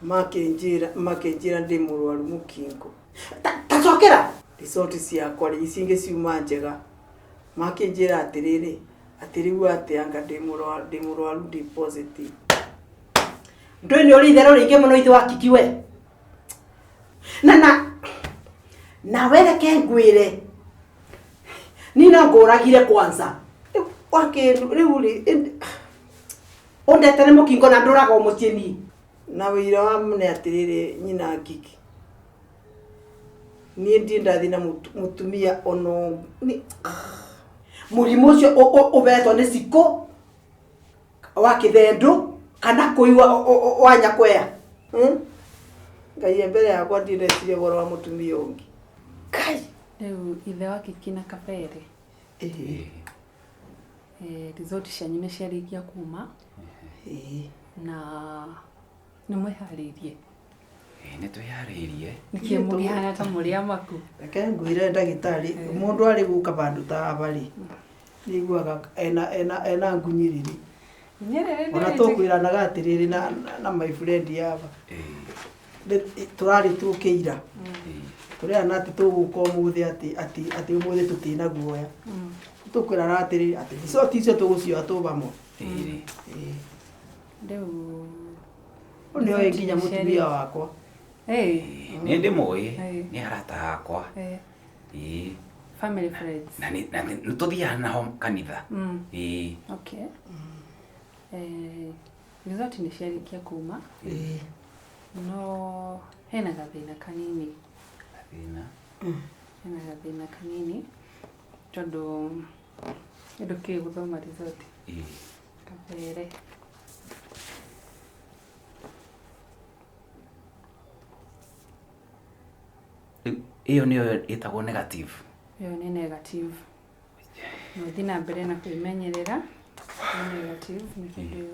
Makĩnjĩra makĩnjĩra ndĩ mũrwaru mũkingo. Ta cokera result ciakwa rĩ ici ingĩ ciuma njega. Makĩnjĩra atĩrĩrĩ atĩ rĩu atĩ anga ndĩ mũrwaru ndĩ mũrwaru ndĩ positive. Ndũĩ nĩ ũrĩ itherũ rĩingĩ mũno ithe wa Kiki we. Na na nawe reke ngwĩre niĩ no ngũragire kwanza. Rĩu wakĩndũ rĩu rĩ Ũndetere mũkingo na ndũraga o mũciĩ niĩ. Na ũira wa nĩ atĩrĩrĩ nyina Ngigi, niĩ ndirĩ ndathiĩ na mũtumia ona ũmwe. Mũrimũ ũcio ũbeetwo nĩ cikũ wa kĩthendũ kana kũi wa nyakwea. Ngai e mbere yakwa ndirĩ ndeciria ũhoro wa mũtumia ũngĩ. Kai! Rĩu ithe wa Kiki na Kabere. Ĩĩ. Result cianyu nĩ ciarĩkia kuma na nĩ mwĩharĩirie? Ĩĩ nĩ twĩharĩirie. Nĩkĩ mũkĩhana ta mũrĩ amaku? Reke ngwĩre ndagĩtarĩ, mũndũ arĩ gũka vandũ ta haha rĩ, nĩ aiguaga ena, ena, ena ngunyĩrĩrĩ. Ona tũkwĩranaga atĩrĩrĩ na, na my friend haha, tũrarĩ tũke ira, tũrerana atĩ tũgũka ũmũthĩ atĩ, atĩ, atĩ ũmũthĩ tũtirĩ na guoya. Tũkwĩrana atĩrĩrĩ, atĩ result icio tũgũcioya tũ hamwe. Ĩĩ. Rĩu Ũyũ nĩoĩ nginya mũtumia wakwa. Nĩ ndĩmũĩ, nĩ arata akwa. Ĩĩ. Family friends. Na nĩ tũthiaga nao kanitha. Ĩĩ. Okay. Result nĩ ciarĩkia kuma. No hena gathĩna kanini. Gathĩna? Hena gathĩna kanini tondũ ndũkĩũĩ gũthoma result. Kabere. Rĩu ĩyo nĩyo ĩtagwo negative. Ĩyo nĩ negative. Na ũthiĩ na mbere na kwĩmenyerera nĩ negative nĩ tondũ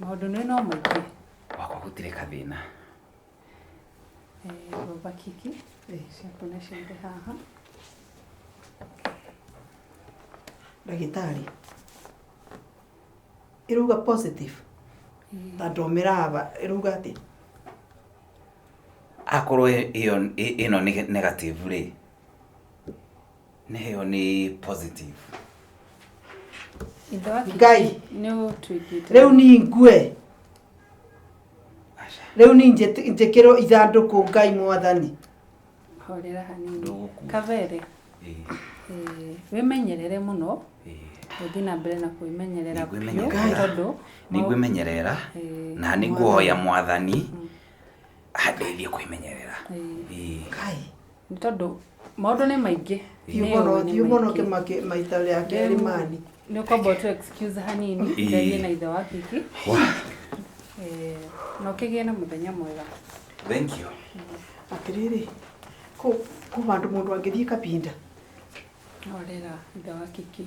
maũndũ nĩ no maingĩ. Gwakwa gũtirĩ gathĩna. Baba Kiki, ciaku nĩ ciothe haha. Ndagĩtarĩ, ĩrauga positive ta ndomĩra aba ĩrauga atĩa? Akorwo ĩyo ĩno nĩ negative rĩ, na ĩyo nĩ positive. Ithe wa Kiki Ngai. nĩ ũtuĩkĩte Rĩu ni ngue. Aca. Rĩu ni njĩkĩrwo ithandũkũ Ngai mwathani. Horera hanini. Ndũgũkua. Kabere. Ĩĩ. Wĩmenyerere mũno. Ĩĩ. Ũthiĩ na mbere na kwĩmenyerera biũ Nĩngwĩmenyerera. tondũ Nĩngwĩmenyerera Ĩĩ. na nĩngũhoya mwathani andeithie kwĩmenyerera. Ĩĩ. Ĩĩ. Ngai. Nĩ tondũ maũndũ nĩ maingĩ. Thiĩ Nĩ mũno, ũĩ nĩ thiĩ mũno maingĩ. kĩmaki maita rĩa kerĩ Rĩu mani. Nĩ ũkwamba ũtũ excuse hanini Ĩĩ. njarie na ithe wa Kiki. Wah. Na ũkĩgĩe na mũthenya mwega. Thank you. Atĩrĩrĩ, kũ kũ vandũ mũndũ angĩthiĩ kabinda. Horera ithe wa Kiki.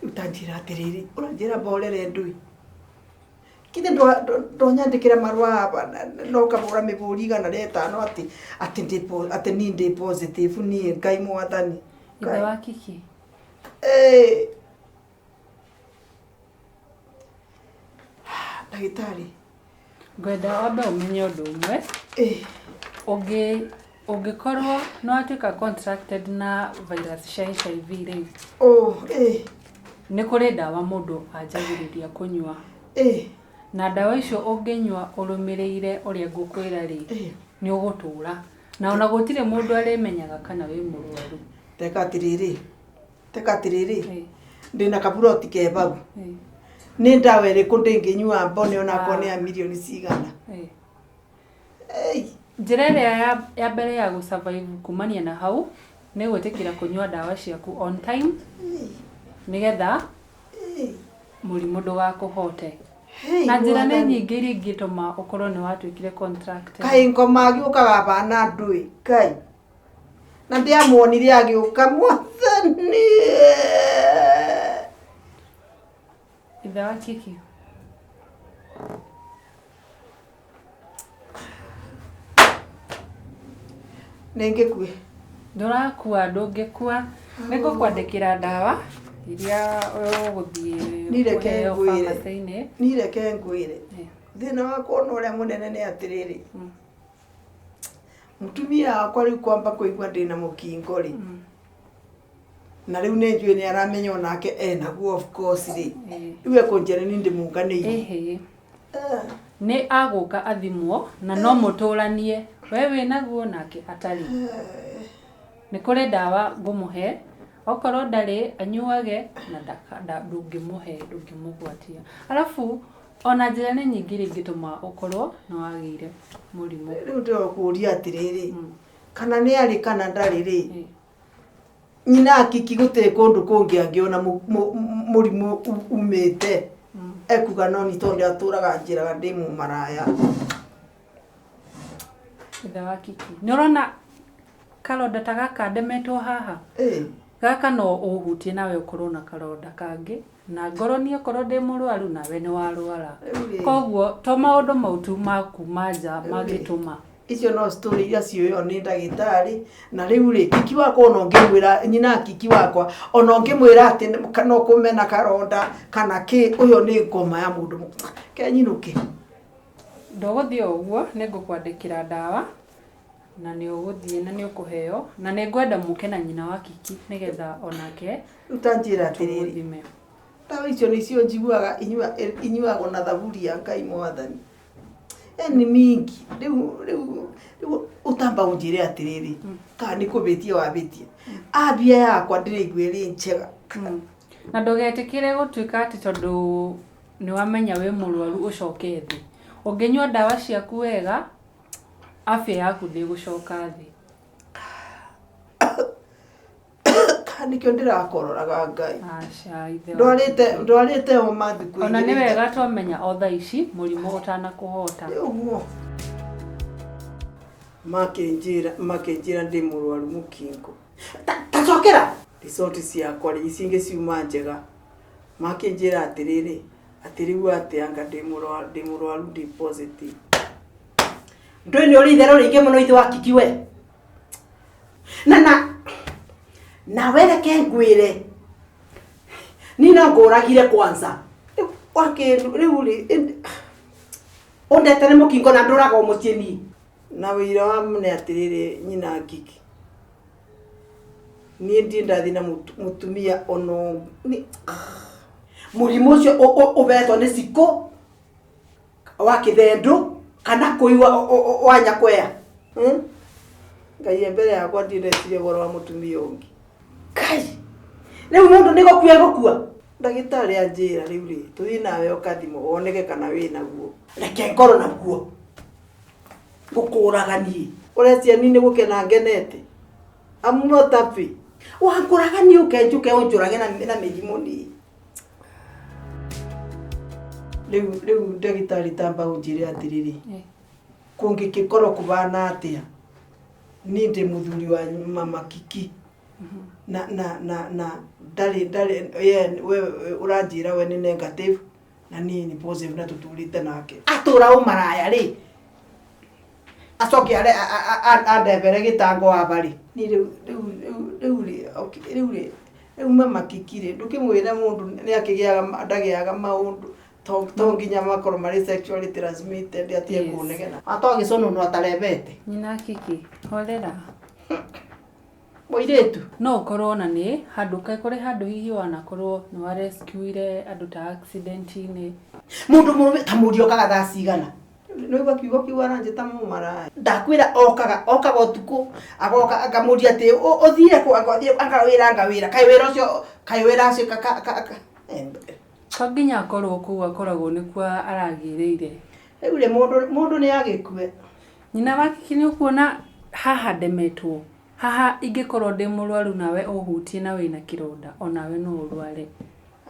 Rĩu ta njĩra atĩrĩrĩ, ũranjĩra mborere ndũĩ. Githĩ ndũnyandĩkĩra marũa aba na ũkahũra mĩbũri 105 atĩ atĩ ndĩ atĩ niĩ ndĩ positive niĩ Ngai mwathani. Ithe wa Kiki. Ĩĩ. Ndagĩtarĩ. Ngwenda wambe ũmenye ũndũ ũmwe. Ũngĩ ũngĩkorwo nĩ watuĩka contracted na virus cia HIV rĩ, Oh, eh. nĩ kũrĩ ndawa mũndũ anjagĩrĩria kũnyua. Eh. Na ndawa icio ũngĩnyua ũrũmĩrĩire ũrĩa ngũkwĩra rĩ, Eh. nĩ ũgũtũra. Na ona gũtirĩ mũndũ arĩmenyaga kana wĩ mũrwaru. Teka atĩrĩrĩ, teka atĩrĩrĩ, Eh. ndĩna kaburoti ke bau. Eh. Nĩ ndawa ĩrĩkũ ndĩngĩnyua mbone onakorwo Ah. nĩ ya mirioni cigana? Eh. Ei. Njĩra ĩrĩa ya, ya mbere ya gũ survive kumania na hau nĩ gwĩtĩkĩra kũnyua ndawa ciaku on time nĩgetha mũrimũ ndũgakũhote. Hey, Na njĩra nĩ Mwathani. nyingĩ iria ingĩtũma ũkorwo nĩ watuĩkire contracted. Kaĩ ngoma agĩũkaga bana ndũĩ Ngai na ndiamuonire agĩũka mwathani. Ithe wa Kiki. Nĩ ngĩkue. Ndũrakua, ndũngĩkua. Nĩ ngũkwandĩkĩra ndawa iria ũgũthiĩ Niĩ reke kũheo ngwĩre. pharmacy-inĩ. Niĩ reke ngwĩre. Thĩna wakwa ona ũrĩa mũnene nĩ atĩrĩrĩ, mũtumia wakwa rĩu kwamba kũigua ndĩna mũkingo rĩ, na rĩu nĩ njũĩ nĩ aramenya onake enaguo of course rĩ, rĩu ekũnjĩra niĩ ndĩmũnganĩirie. Ĩhĩ. Nĩ agũka athimwo na no mũtũranie we wĩnaguo nake atarĩ. Nĩ kũrĩ ndawa ngũmũhe okorwo ndarĩ anyuage na ndũngĩmũhe ndũngĩmũgwatia. Arabu ona njĩra nĩ nyingĩ iria ingĩtũma ũkorwo nĩ wagĩire mũrimũ. Rĩu ndĩrakũria atĩrĩrĩ, kana nĩ arĩ kana ndarĩ rĩ, nyina akiki gũtirĩ kũndũ kũngĩ angĩona mũrimũ umĩte ekuga no nĩ tondũ atũraga njĩraga ndĩ mũmaraya. Ithe wa Kiki. Nĩ ũrona karonda ta gaka ndemetwo haha? Gaka no ũhutie nawe ũkorwo na karonda kangĩ na ngorwo niĩ okorwo ndĩ mũrwaru nawe nĩ warwara. Koguo to maũndũ mau tu ma kuma nja mangĩtũma. Icio no story iria ciũywo nĩ ndagĩtarĩ na rĩu rĩ Kiki wakwa ona ũngĩmwĩra nyina Kiki wakwa ona ũngĩmwĩra atĩ no kũmena karonda kana kĩ ũyũ nĩ ngoma ya mũndũ kenyinũke. Ndũgũthiĩ o ũguo nĩ ngũkwandĩkĩra ndawa na nĩ ũgũthiĩ na nĩ ũkũheo na nĩ ngwenda mũke na nyina wa Kiki nĩgetha onake Rĩu ta njĩra atĩrĩrĩ, tũmũthime. ndawa icio nĩcio njiguaga inyuagwo na thaburi ya Ngai mwathani. Ni mingi rĩu rĩu rĩu ũtamba ũnjĩre atĩrĩrĩ, kana nĩ kũbĩtia wabĩtia, ambia yakwa ndĩraigua ĩrĩ njega. Na ndũgetĩkĩre gũtuĩka atĩ tondũ nĩ wamenya wĩ mũrwaru ũcoke thĩ. Ũngĩnyua ndawa ciaku wega, afya yaku ndĩgũcoka thĩ. Kana nĩkĩo ndĩrakororaga Ngai. Aca ithe wa Ndwarĩte ndwarĩte homa thikũ Ona nĩ igĩrĩ. wega twamenya o thaa ici mũrimũ ũtanakũhota. Ũguo makĩnjĩra makĩnjĩra ndĩ mũrwaru mũkingo. Tacokera. Result ciakwa rĩ ici ingĩ ciuma njega. Makĩnjĩra atĩrĩrĩ, atĩ rĩu atĩ anga ndĩ mũrwaru ndĩ mũrwaru ndĩ positive. Ndũĩ nĩ ũrĩ itherũ rĩingĩ mũno ithe wa Kiki we. Na na nawe reke ngwĩre niĩ no ngũragire kwanza. Rĩu wakĩ rĩu rĩ Ũndetere mũkingo na ndũragwo mũciĩ niĩ. Na wĩira wa nĩ atĩrĩrĩ nyina Kiki. Niĩ ndirĩ ndathiĩ na mũtumia ono Mũrimũ ũcio ũhetwo nĩ cikũ wa kĩthendũ kana kũi wa nyakwea. Ngai e mbere yakwa ndirĩ ndeciria ũhoro wa mũtumia ũngĩ. Kai rĩu mũndũ nĩ gũkua egũkua. Ndagĩtarĩ anjĩra rĩu rĩ tũthiĩ nawe ũkathimwo woneke kana wĩ naguo. Reke ngorwo naguo. Gũkũraga niĩ. Ũrecia niĩ nĩ gũkena ngenete. I'm not happy. Wankũraga niĩ ũke njũke ũnjũrage na mĩrimũ niĩ. Rĩu rĩu ndagĩtarĩ tamba ũnjĩre atĩrĩrĩ, kũngĩgĩkorwo kũbana atĩa niĩ ndĩ mũthuri wa mama Kiki na na na na ndarĩ ndarĩ ye we ũranjĩra we nĩ negative na niĩ nĩ positive na tũtũrĩte nake. Atũra ũmaraya rĩ acoke are andebere gĩtango aba rĩ. Niĩ rĩu rĩu rĩu rĩu rĩ okay rĩu rĩ rĩu mama Kiki rĩ ndũkĩmwĩre mũndũ nĩ akĩgĩaga ndagĩaga maũndũ to nginya makorwo marĩ sexually transmitted atĩ ekũnegena. Atogĩcũnũnũ atarebete. Nyina Kiki, horera. Mũirĩtu. No ũkorwo ona nĩ handũ kaĩ kũrĩ handũ hihi wanakorwo nĩ wa rescue-ire andũ ta accident-inĩ. Mũndũ mũrũme ta mũriũ okaga thaa cigana? Nĩũigua kiugo kĩu aranjĩta mũmaraya. Ndakwĩra okaga okaga ũtukũ agoka akamũria atĩ ũthire kũ anga ũthire anga wĩra anga wĩra kaĩ wĩra ũcio kaĩ wĩra ũcio ka ka ka. To nginya akorwo kũu akoragwo nĩkuo aragĩrĩire. Rĩu rĩ mũndũ mũndũ nĩ agĩkue. Nyina wa Kiki nĩ ũkuona haha ndemetwo. Haha ingĩkorwo ndĩ mũrwaru nawe ũhutie na wĩna kĩronda onawe no ũrware.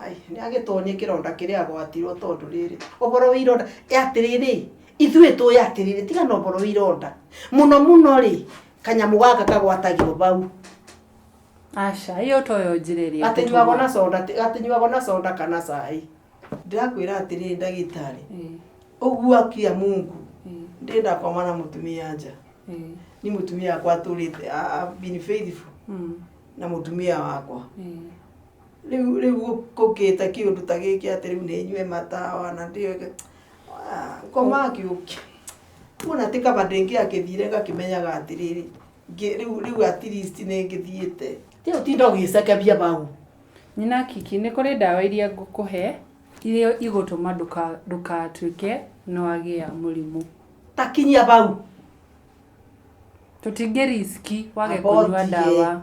Ai nĩ agĩtonie kĩronda kĩrĩa agwatirwo tondũ rĩrĩ Ũhoro wa ironda atĩrĩrĩ ithuĩ tũĩ atĩrĩrĩ tiga na ũhoro wa ironda mũno mũno rĩ kanyamũ gaka kagwatagio bau. Aca ĩyo toyo njĩra ĩrĩa Gatinyuagwo na soda gatinyuagwo na soda kana cai. Ndĩrakwĩra atĩrĩrĩ ndagĩtarĩ ũguo akia Mungu ndĩrenda koma na mũtumia nja. Ni mũtumia wakwa atũrĩte I've been faithful na mũtumia wakwa. Rĩu rĩu gũkĩte kĩũndũ ta gĩkĩ atĩ rĩu nĩ nyue matawa na ndĩoke. Ngoma ngĩũkia kuona atĩ kaba ndĩngĩakĩthire ngakĩmenyaga atĩrĩrĩ rĩu rĩu at least nĩ ngĩthiĩte ti ũtinda ũgĩcekebia bau. Nyina Kiki, nĩ kũrĩ ndawa iria ngũkũhe iria igũtũma ndũgatuĩke nĩ wagĩa mũrimũ. Ta kinyia bau. Tũtingĩ risk wage Amba kũnyua ũtige. Ndawa.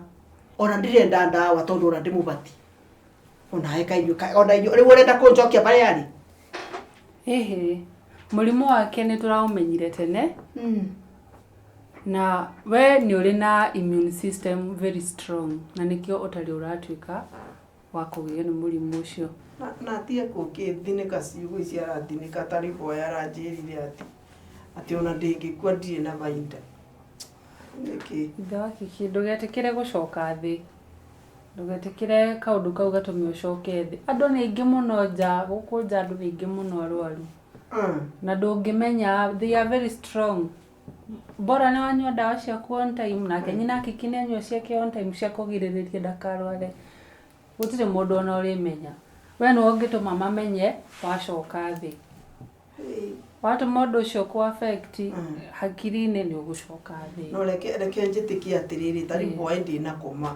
Ona ndirenda ndawa tondũ ona ndĩmũbati ona eka inyuĩ ona inyuĩ rĩu ũrenda kũnjokia barĩa arĩ. Ĩhĩ, mũrimũ wake nĩ tũraũmenyire tene na we nĩ ũrĩ na immune system very strong na nĩkĩo ũtarĩ ũratuĩka wa kũgĩo nĩ mũrimũ ũcio. Na atige kũngĩthinĩka ciugo ici arathinĩka tarĩ boya aranjĩrire atĩ ona ndĩngĩkua ndirĩ na bainda. Nĩkĩ? Ithe wa Kiki, ndũgetĩkĩre gũcoka thĩ. Ndũgetĩkĩre kaũndũ kau gatũme ũcoke thĩ. Andũ nĩ aingĩ mũno nja, gũkũ nja andũ nĩ aingĩ mũno arwaru. Na ndũngĩmenya, they are very strong. Bora nĩ wanyua ndawa ciaku on time, nake nyina Kiki nĩ anyua ciake on time cia kũgirĩrĩria ndakarware. Gũtirĩ mũndũ ona ũrĩmenya. We nĩwe ũngĩtũma mamenye wacoka thĩ. Watũma ũndũ ũcio kũ affect hakiri-inĩ nĩ ũgũcoka thĩ. No reke njĩtĩkie atĩrĩrĩ tarĩ boy ndinakoma.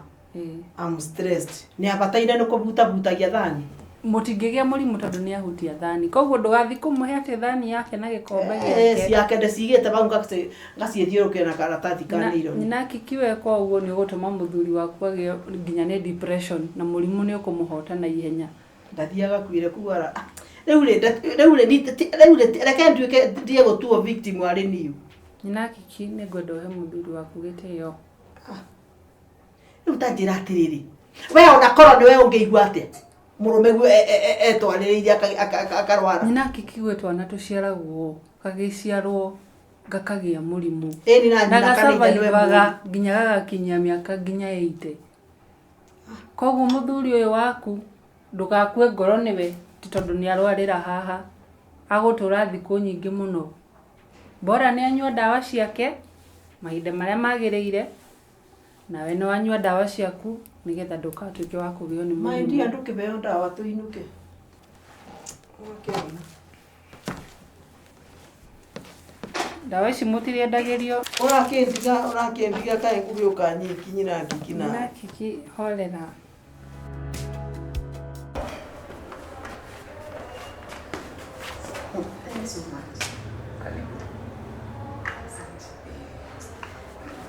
I'm stressed. Nĩ abataire nĩ kũbutabutagia thani. Mũtingĩgĩa mũrimũ tondũ nĩ ahutia thani. Koguo ndũgathiĩ kũmũhe atĩ thani yake na gĩkombe gĩake. Ciake ndĩcigĩte bau ngacithiũrũrũkia na karatathi ka nylon. Nyina Kiki weka ũguo nĩ ũgũtũma mũthuri waku agĩe nginya nĩ depression na mũrimũ nĩ ũkũmũhota na ihenya. Ndathiaga kwire kuu ara. Rĩu rĩ rĩu rĩ rĩu rĩ reke nduĩke ndie gũtuo victim arĩ niũ. Nyina Kiki nĩ ngwenda ũhe mũthuri waku gĩtĩo. Rĩu ta njĩra atĩrĩrĩ we ona korwo nĩwe ũngĩigua atĩa mũrũme guo etwarĩrĩire akarwara. Nyina Kiki gwĩ twana tũciaragwo gagĩciarwo gakagĩa mũrimũ. Ĩni na Na nyina kana ithe nĩwe gasurvivaga mũũru. Nginya gagakinyia mĩaka nginya 80. Koguo mũthuri ũyũ waku ndũgakue ngoro nĩwe ti tondũ nĩ arwarĩra haha. Agũtũra thikũ nyingĩ mũno. Bora nĩ anyua ndawa ciake mahinda marĩa magĩrĩire nawe nĩ wanyua ndawa ciaku nĩgetha ndũgatuĩke wa kũgĩo nĩ My mũrimũ. dear ndũkĩheo ndawa tũinũke. Ũgakĩona. Ndawa ici mũtirĩendagĩrio. Ũrakĩndiga ũrakĩndiga kaĩ gũgĩũka nyiki nyina Kiki na. Nyina Kiki horera. Thank you so much. Karibu. Asante.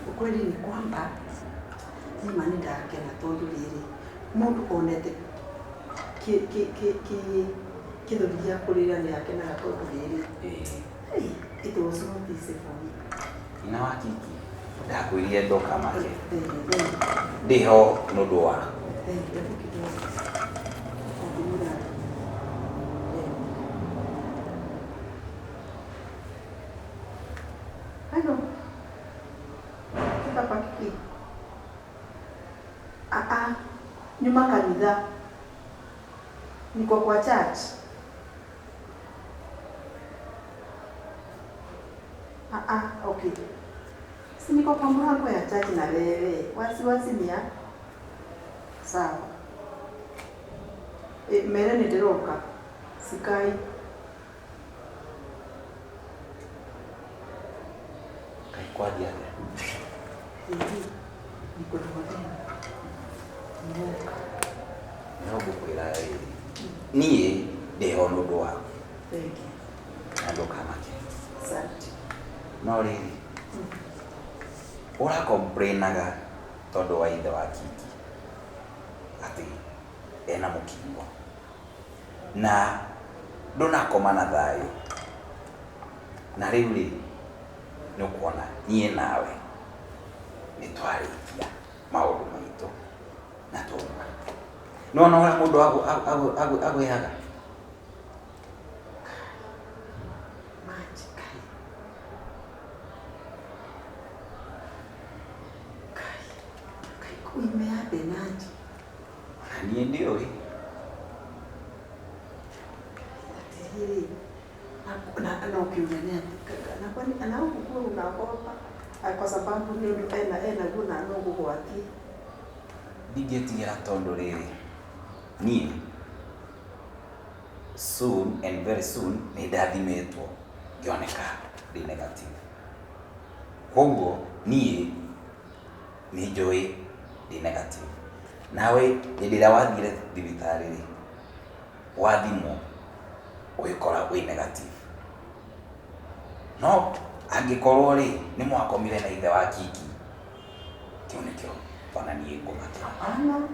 Ukweli ni kwamba nima nĩ ndakena tondũ rĩrĩ mũndũ onete kĩthũri gĩa kũrĩra nĩ akenaga tondũ rĩrĩ hey, it was not easy for me. Nyina wa Kiki ndakwĩrire ndũkamake. Thank you, thank you. Ndĩho nĩ ũndũ waku. Thank you. Hebu kidogo. Nakumbuka. Hello. Papa Kiki. Ah ah. Nyuma kanitha. Niko kwa church. Ah ah, okay. Si niko kwa mlango ya church na wewe. Wasiwasi ni ya sawa. E, mere nĩ ndĩroka. Sikai. Kaĩ kwathiĩ atĩa? Hihi, niko na mathĩna. Nĩroka. No ngũkwĩra rĩrĩ niĩ ndĩho nĩ ũndũ waku. Thank you. Na ndũkamake. Asante. No rĩrĩ ũrakomplainaga tondũ wa ithe wa Kiki atĩ ena mũkingo na ndũnakoma na thayũ na rĩu rĩ nĩ ũkuona niĩ nawe nĩ twarĩkia maũndũ maitũ na twauma. Nĩwona ũrĩa mũndũ agwĩraga? Maji kai. Kai. Kai kuime naji. Ona niĩ ndiũĩ. Atiriri. Na na ukiuga nĩ atĩ na kwani na huku kuwa unaogopa kwa sababu nĩ ũndũ ena guo na no gũgwatie. Ndingĩtigĩra tondũ rĩrĩ niĩ Soon and very soon nĩ ndathimĩtwo ngĩoneka ndĩ negative. Koguo niĩ nĩ njũĩ ndĩ negative. Nawe hĩndĩ ĩrĩa wathire thibitarĩ rĩ, wathimwo ũgĩkora wĩ negative. No angĩkorwo rĩ nĩ mwakomire na ithe wa Kiki, kĩu nĩkĩo ona niĩ ngũmakĩra. Hapana,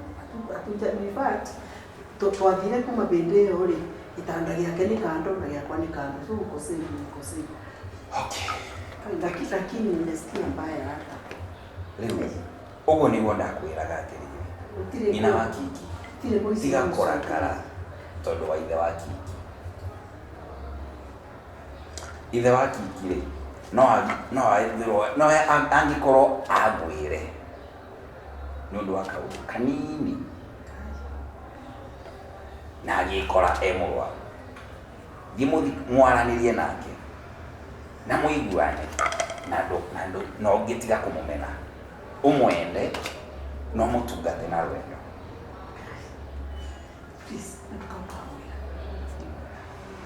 in fact, twathire kuma hĩndĩ ĩyo rĩ, gĩtanda gĩake nĩ kando na gĩakwa nĩ kando, so uko safe, niko safe. Okay. Lakini nimesikia mbaya hata. Rĩu ũguo nĩguo ndakwĩraga atĩrĩrĩ, Gũtirĩ nyina wa Kiki, gũtirĩ mũici tiga ũcio. kũrakara tondũ wa ithe wa Kiki. Ithe wa Kiki rĩ, no ethirwo no angĩkorwo agwĩre nĩ ũndũ wa kaũndũ kanini na agĩkora e mũrwaru, thiĩ mũthi mwaranĩrie nake na mũiguane na ndũ na ndũ na ũngĩtiga kũmũmena ũmwende na ũmũtungate na rwendo. Please, ndũkamwĩra.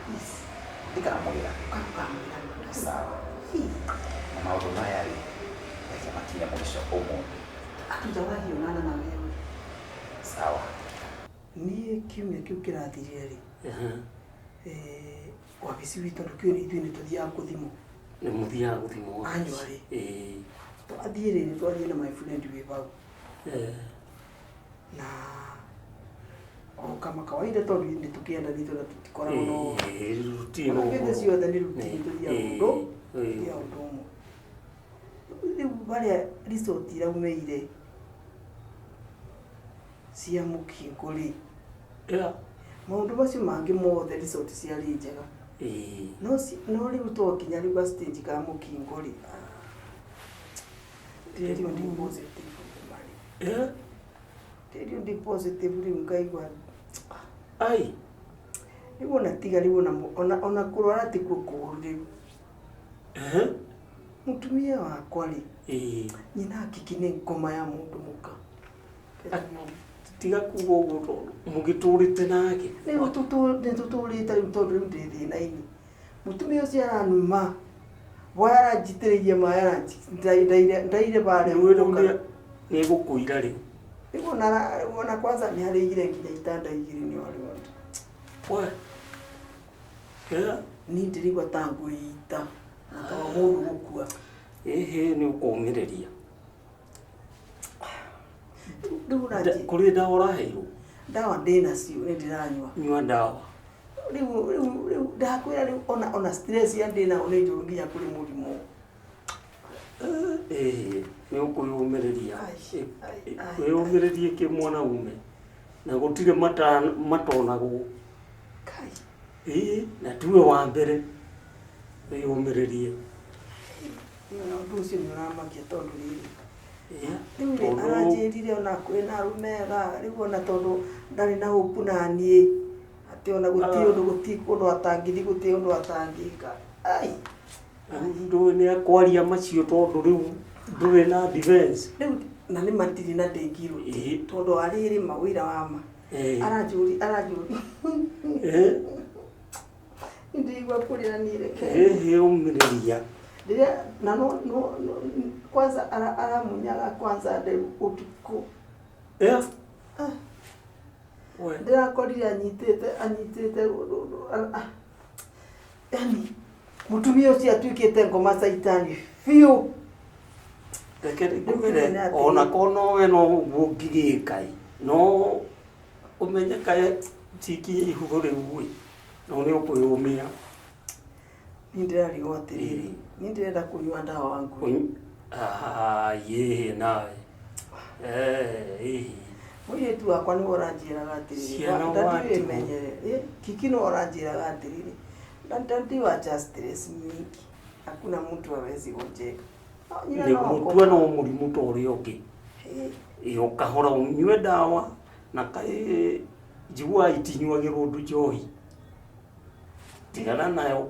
Please, Ndikamwĩra. ndũkamwĩra. Sawa. Na maũndũ maya rĩ, reke makinye mũico ũmũthĩ. Hatujawahi onana na wewe. Sawa. Niĩ kiumia kĩu kĩrathirire rĩ, wabici witũ tondũ kĩu ithuĩ nĩ tũthiaga kũthimwo. Nĩ mũthiaga gũthimwo? Annually. Ĩĩ. Twathiĩ rĩrĩ, twathiĩ na my friend wĩ hau na o kama kawaida tondũ nĩ tũkĩendanĩte na tũtikoragwo no Ĩĩ, routine ona hĩndĩ ũguo. ciothe nĩ routine, tũthiaga ũndũ tũthiaga ũndũ ũmwe. Rĩu harĩa result iraumĩire cia mũkingo rĩ, maũndũ macio mangĩ mothe result ciarĩ njega, no rĩu twakinya rĩu ga stage ka mũkingo rĩ, ndĩrerirwo ndĩ positive marĩ. Ndĩrerirwo ndĩ positive, rĩu ngaigua Ai. Rĩu ona tiga rĩu ona kũrwara tikuo kũũru rĩu. Mũtumia wakwa rĩ, nyina Kiki nĩ ngoma ya mũndũ mũka. Tiga kuga ũguo tondũ mũgĩtũrĩte nake. Rĩu nĩ tũtũrĩte rĩu tondũ rĩu ndĩ thĩna-inĩ. Mũtumia ũcio aranuma boya, aranjitĩrĩirie maĩ, ndaire barĩa. Rĩu rĩu nĩ egũkũira rĩu. Rĩu ona kwanza nĩ arĩire nginya itanda igĩrĩ nĩ warĩ. We. Niĩ ndĩraigua ta ngwĩita na ta wa mũndũ gũkua. Ĩhĩ, nĩ ũkũmĩrĩria. Rĩu ũranjĩ Kũrĩ ndawa ũraheirwo? Ndawa ndĩnacio, nĩ ndĩranyua. Nyua ndawa. Rĩu ndakwĩra rĩu ona stress ya ndĩnayo nĩ njũru nginya kũrĩ mũrimũ. Ĩhĩ, nĩ ũkwĩyũmĩrĩria. Ai, ai, ai. Wĩyũmĩrĩrie kĩ mwanaume na gũtirĩ matonagwo. Kai. Ĩĩ, na tiwe wa mbere, wĩyũmĩrĩrie. Ona ũndũ ũcio nĩ ũramakia tondũ rĩrĩ, rĩu rĩ, aranjĩrire ona kwĩna arũme ega rĩu, ona tondũ ndarĩ na hope na niĩ atĩ ona gũtirĩ ũndũ, gũtirĩ kũndũ atangĩthiĩ, gũtirĩ ũndũ atangĩka, ai. Rĩu ndũĩ nĩ akwaria macio tondũ rĩu ndũrĩ na defense. Rĩu na nĩ matirĩ na ndĩngirũti tondũ arĩrĩ mawĩra wa ma aranjũri aranjũri. Ndĩigua kũrĩra niĩ, reke. Ĩhĩ, ũmĩrĩria. Rĩrĩa na no kwanza aramunyaga kwanza ndĩ ũtukũ. Ah. We. Ndĩrakorire anyitĩte yani mũtumia ũcio atuĩkĩte ngoma caitani biũ. Reke Rĩu ngwĩre, nĩ atĩrĩ. Ona korwo nowe no ũguo ũngĩgĩka ĩ, no ũmenye kaĩ cikinye ihugo rĩu ĩ, no nĩ ũkwĩyũmia. Niĩ ndĩrarigwo atĩrĩrĩ, niĩ ndĩrenda kũnyua ndawa nguhĩ. Yĩhĩ nawe. Ĩhĩ. Mũirĩtu wakwa nĩwe ũranjĩraga atĩrĩrĩ, Ciana daddy, watigwo. wĩmenyere. Kiki nĩwe ũranjĩraga atĩrĩrĩ, "Daddy, wacha stress mingi, hakuna mtu hawezi gonjeka." No, nyina Nĩ no gũtua akoma. no mũrimũ ta ũrĩa ũngĩ. Ĩ, o kahora ũnyue ndawa na kaĩ njiguaga itinyuagĩrwo ũndũ njohi, tigana nayo.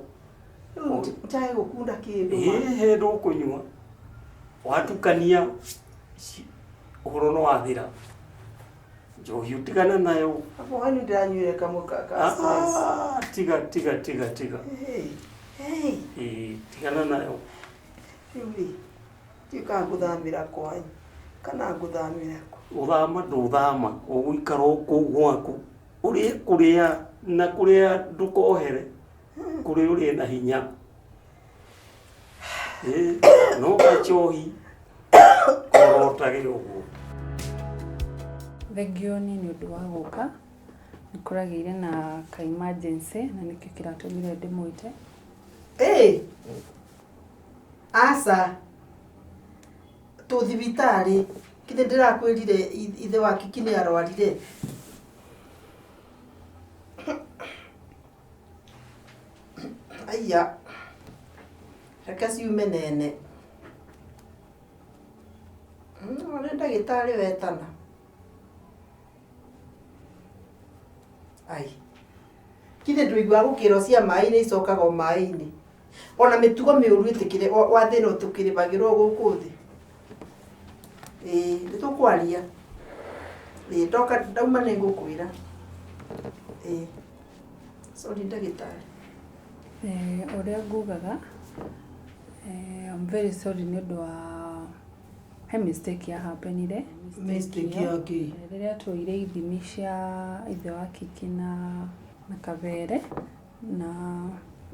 Rĩu njage gũkunda kĩndũ ma. Ĩhĩ, ndũkũnyua watukania ũhoro no wathira. Njohi ũtigane nayo. Hapo hani ndĩranyuire kamwe ka ka stress. Ah, tiga tiga tiga tiga. Hey, hey. Ĩĩ, tigana nayo. Rĩu rĩ, ndiũĩ kana ngũthamĩra kwanyu kana ngũthamĩra kũ. Ũthama ndũthama, ũgũikara o kũu gwaku. Ũrĩe kũrĩa na kũrĩa ndũkohere, kũrĩa ũrĩe na hinya. Ĩĩ, no gachohi korotage ũguo. Thengio niĩ nĩ ũndũ wa gũka, nĩ kũragĩire na ka emergency na nĩkĩo kĩratũmire ndĩmwĩte. Ĩĩ, aca, tũ thibitarĩ, githĩ ndĩrakwĩrire ithe wa Kiki nĩ arwarire? Aiya, reke ciume nene. No nĩ ndagĩtarĩ wetana. Ai, githĩ ndũiguaga gũkĩrwo cia maĩ-inĩ icokaga o maĩ-inĩ. Ona mĩtugo mĩũru ĩtĩkĩre wa thĩna tũkĩrĩbagĩrwo gũkũ thĩ. Ĩĩ, nĩ tũkwaria. Ĩĩ, ndoka ndauma nĩ ngũkwĩra. Ĩĩ, sorry ndagĩtarĩ. Ũrĩa ngugaga, I'm very sorry nĩ ũndũ wa he mistake ya happenire. Mistake ya kĩ? Rĩrĩa tuoire ithimi cia ithe wa Kiki na Kabere na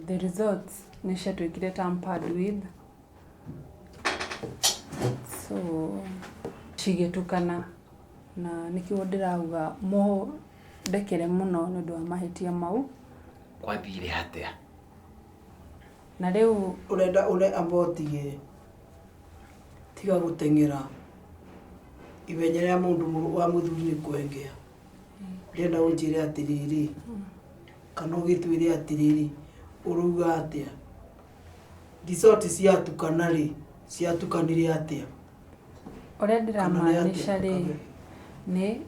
the results nĩ ciatuĩkire tampered with. So cigĩtukana na nĩkĩo ndĩrauga mũndekere mũno nĩ ũndũ wa mahĩtia mau. Kwathire atĩa? Na rĩu Ũrenda ũre amba ũtige tiga gũteng'era ihenya rĩa mũndũ wa mũthuri nĩ kwengea. Ndĩrenda ũnjĩre atĩrĩrĩ, kana ũgĩtwĩre atĩrĩrĩ, ũrauga atĩa? Resort ciatukana rĩ, ciatukanire atĩa? Ũrĩa ndĩramaanisha rĩ, nĩ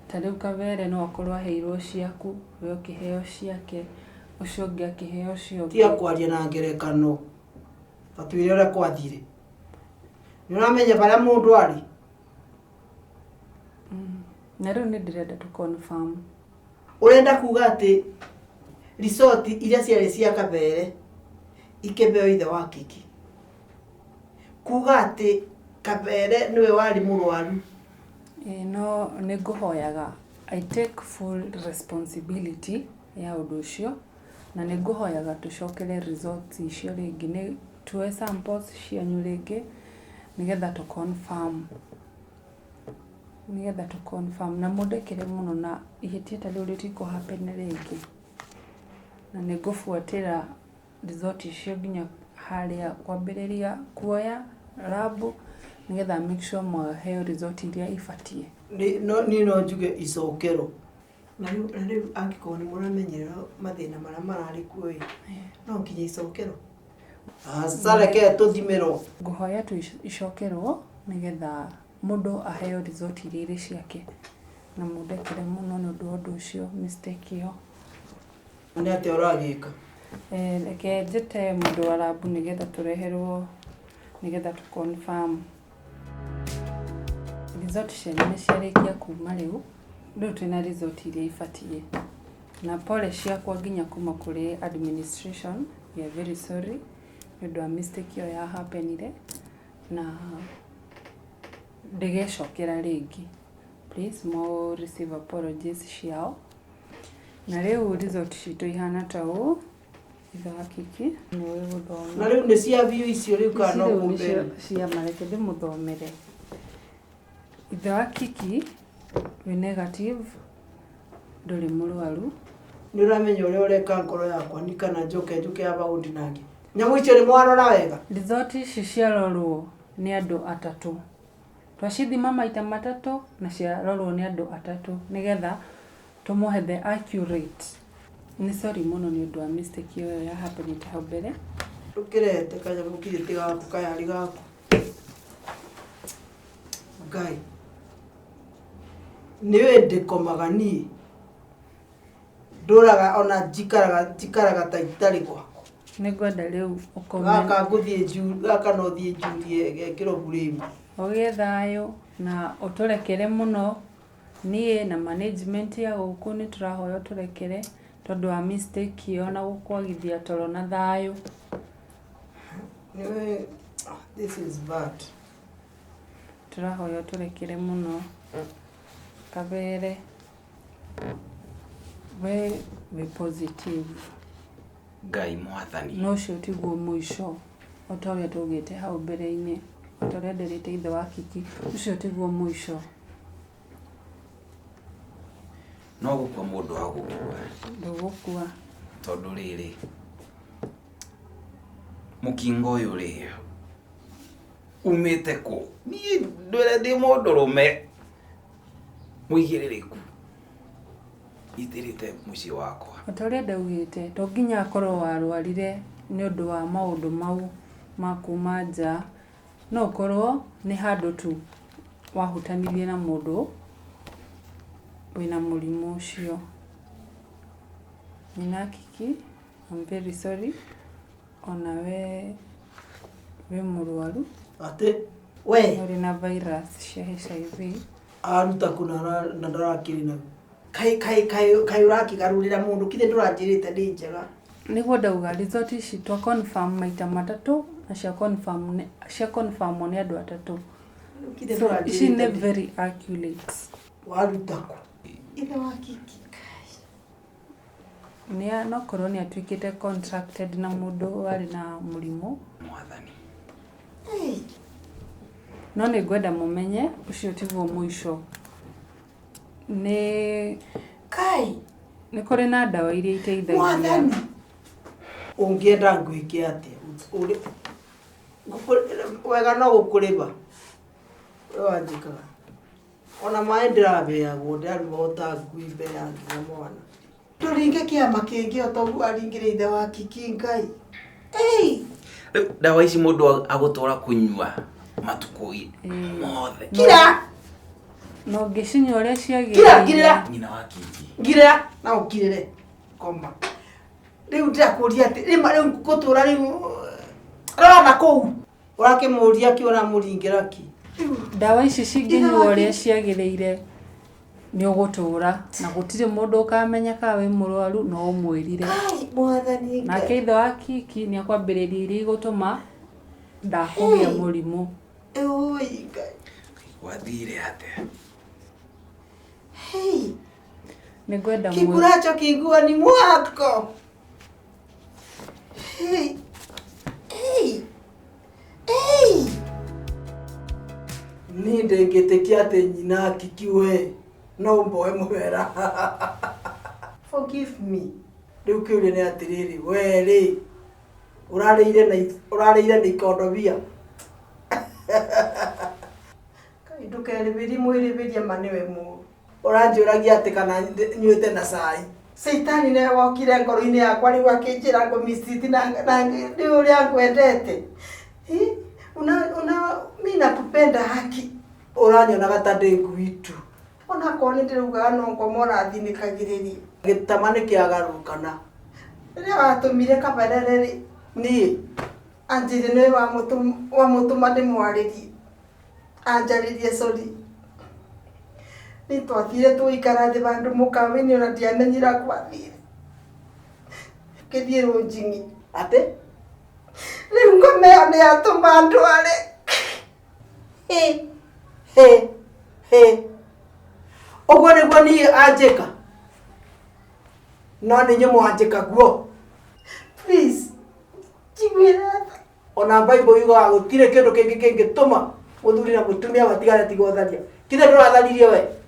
ta rĩu Kabere no akorwo aheirwo ciaku, we ũkĩheo ciake, ũcio ũngĩ akĩheo ũcio ũngĩ. Tiga kwaria na ngerekano, ta twĩre ũrĩa kwathire. Nĩ ũramenya harĩa mũndũ arĩ? Na rĩu nĩ ndĩrenda tũ confirm. Ũrenda kuga atĩ resort iria ciarĩ cia Kabere ikĩheo ithe wa Kiki. Kuga atĩ Kabere nĩwe warĩ mũrwaru. Ĩĩ no nĩ ngũhoyaga I take full responsibility ya ũndũ ũcio na nĩ ngũhoyaga tũcokere results icio rĩngĩ, nĩ tuoe samples cianyu rĩngĩ nĩgetha tũ confirm. Nĩgetha tũ confirm na mũndekere mũno na ihĩtia ta rĩu rĩtikũ happen rĩngĩ. Na nĩ ngũbuatĩra result icio nginya harĩa kwambĩrĩria kuoya lab nĩgetha make sure mwaheo result iria ibatiĩ. Niĩ no njuge icokerwo. Na rĩu angĩkorwo nĩ mũramenyerera mathĩna marĩa mararĩ kuo ĩ, no nginya icokerwo. Aca reke tũthimĩrwo. Ngũhoya tu icokerwo nĩgetha mũndũ aheo result iria irĩ ciake na mũndekere mũno nĩ ũndũ wa ũndũ ũcio mistake ĩyo. Nĩ atĩa ũragĩka? Reke njĩte mũndũ wa lab nĩgetha tũreherwo nĩgetha tũ confirm. Result cianyu nĩ ciarĩkia kuma rĩu, rĩu twĩna result iria ibatiĩ. Na pole ciakwa nginya kuma kũrĩ administration, we are very sorry nĩ ũndũ wa mistake ĩyo ya happenire na ndĩgecokera rĩngĩ. Please mo receive apologies ciao. Na rĩu result citũ ihana ta ũũ, ithe wa Kiki nĩwe gũthoma. Na rĩu nĩ cia biũ icio rĩu kana no Ici rĩu kũmbe? nĩcio cia ma, reke ndĩmũthomere. Ithe wa Kiki wĩ negative, ndũrĩ mũrwaru. Nĩ ũramenya ũrĩa ũreka ngoro yakwa ni kana njoke njũke aba ũndinangie. Nyamũ icio nĩ mwarora wega? Result ici ciarorwo nĩ andũ atatũ. Twacithima maita matatũ na ciarorwo nĩ andũ atatũ nĩgetha tũmũhe the accurate. Nĩ sorry mũno nĩ ũndũ wa mistake ĩyo ya happenĩte hau mbere. Ndũkĩrete kanyamũ kirĩtĩ gaku kayarĩ gaku. Ngai. Nĩ ũĩ ndĩkomaga niĩ. Ndũraga ona njikaraga ta itarĩ gwakwa. Nĩ ngwenda rĩu ũkome. Gaka ngũthiĩ gaka no thiĩ njurie gekĩrwo buremu. Ũgĩe thayũ na ũtũrekere mũno Niĩ na management ya gũkũ nĩ tũrahoya ũtũrekere tondũ wa mistake ĩyo na gũkwagithia toro na thayũ. Niwe, this is bad. Tũrahoya ũtũrekere mũno. Kabere we wĩ positive. Ngai mwathani. No ũcio tiguo mũico, o ta ũrĩa twaugĩte hau mbere-inĩ, o ta ũrĩa nderĩte ithe wa Kiki, ũcio tiguo mũico. No gũkua mũndũ agũkua. Ndũgũkua. Tondũ rĩrĩ, mũkingo ũyũ rĩ, umĩte kũ? Niĩ ndwĩre ndĩ mũndũrũme mũigĩrĩrĩku, itĩrĩte mũciĩ wakwa. O ta ũrĩa ndaugĩte, to nginya akorwo warwarire nĩ ũndũ wa maũndũ mau ma kuma nja, no ũkorwo nĩ handũ tu wahutanirie na mũndũ wĩna mũrimũ ũcio. Nyina Kiki, I'm very sorry, onawe wĩ mũrwaru. Atĩ we ũrĩ na virus cia HIV. Aruta kũ na ndarakĩrĩ naguo? Kaĩ kaĩ kaĩ kaĩ ũrakĩgarũrĩra mũndũ kithĩ ndũranjĩrĩte ndĩ njega. Nĩguo ndauga result ici twa confirm maita matatũ na cia confirm cia confirm nĩ andũ atatũ. Kithĩ So ici ndũranjĩrĩte nĩ ndĩ very accurate. Waruta kũ? Ithe wa Kiki. Nĩ no korwo nĩ atuĩkĩte contracted na mũndũ warĩ na mũrimũ. Mwathani. No nĩ ngwenda mũmenye ũcio tiguo mũico. Nĩ Kai. Nĩ kũrĩ na ndawa iria iteithagia. Mwathani. Ũngĩenda ngwĩke atĩa? Wega no gũkũrĩba. We wanjĩkaga. Ona maĩ ndĩrabeagwo ndĩrarugwo ta ngui mbere ya nginya mwana. Tũringe kĩama kĩngĩ o ta ũguo aringire ithe wa Kiki Ngai. Ei! Rĩu ndawa ici mũndũ agũtũra kũnyua matukũ mothe. Kira! No ngĩcinyua ũrĩa ciagĩrĩire. Kira, ngirĩra. Nyina wa Kiki. Ngirĩra na ũkirĩre. Koma. Rĩu ndĩrakũria atĩ rĩma rĩu ngũtũra rĩu rora na kũu. Ũrakĩmũria kĩ ũramũringĩra kĩ? Ndawa ici cingĩnyuo ũrĩa ciagĩrĩire nĩ ũgũtũra na gũtirĩ mũndũ ũkamenya kana wĩ mũrwaru no ũmwĩrire. Ai, mwathani Ngai. Nake ithe wa Kiki nĩ akwambĩrĩria iria igũtũma ndakũgĩa mũrimũ. Oi, Ngai. Gwathire atĩa? Hey. Nĩ ngwenda Kikuracho kiguani mwako. Hey. Hey. Hey. Ni ndĩngĩtĩkia atĩ nyina Kiki we no mboe mũhera. Forgive me. Rĩu kĩũria nĩ atĩrĩrĩ, we rĩ ũrarĩire na ikondobia. Kai ndũkerĩbĩrie mwĩrĩbĩrie ma nĩwe mũũru. Ũranjũragia atĩ kana nyuĩte na cai. Caitani nĩwe wokire ngoro-inĩ yakwa rĩu akĩnjĩra ngũmiciti na nĩ ũrĩa ngwendete. Una mi nakupenda haki. Ũranyonaga ta ndĩ ngui tu. Onakorwo nĩ ndĩraugaga no ngoma ũrathinĩkagĩrĩria. Gĩtama nĩ kĩagarũrũkana. Rĩrĩa watũmire kaberere rĩ, niĩ anjĩrire nĩwe wamũtũma ndĩmwarĩrie. Anjarĩrie sorry. Nĩ twathire tũgĩikara thĩ vandũ mũkawa-inĩ ona ndiamenyire gwathire. Ngĩthiĩ rũnjing'i. Atĩ? Rĩu ngoma ĩyo nĩ yatũma ndware. Hĩ, hĩ, hĩ. Ũguo nĩguo niĩ anjĩka. No nĩ inyuĩ mwanjĩka guo. Please, njiguĩra tha. Ona Bible yugaga gũtirĩ kĩndũ kĩngĩ kĩngĩtũma mũthuri na mũtumia matigane tiga ũtharia. Kithe ndũratharirie we?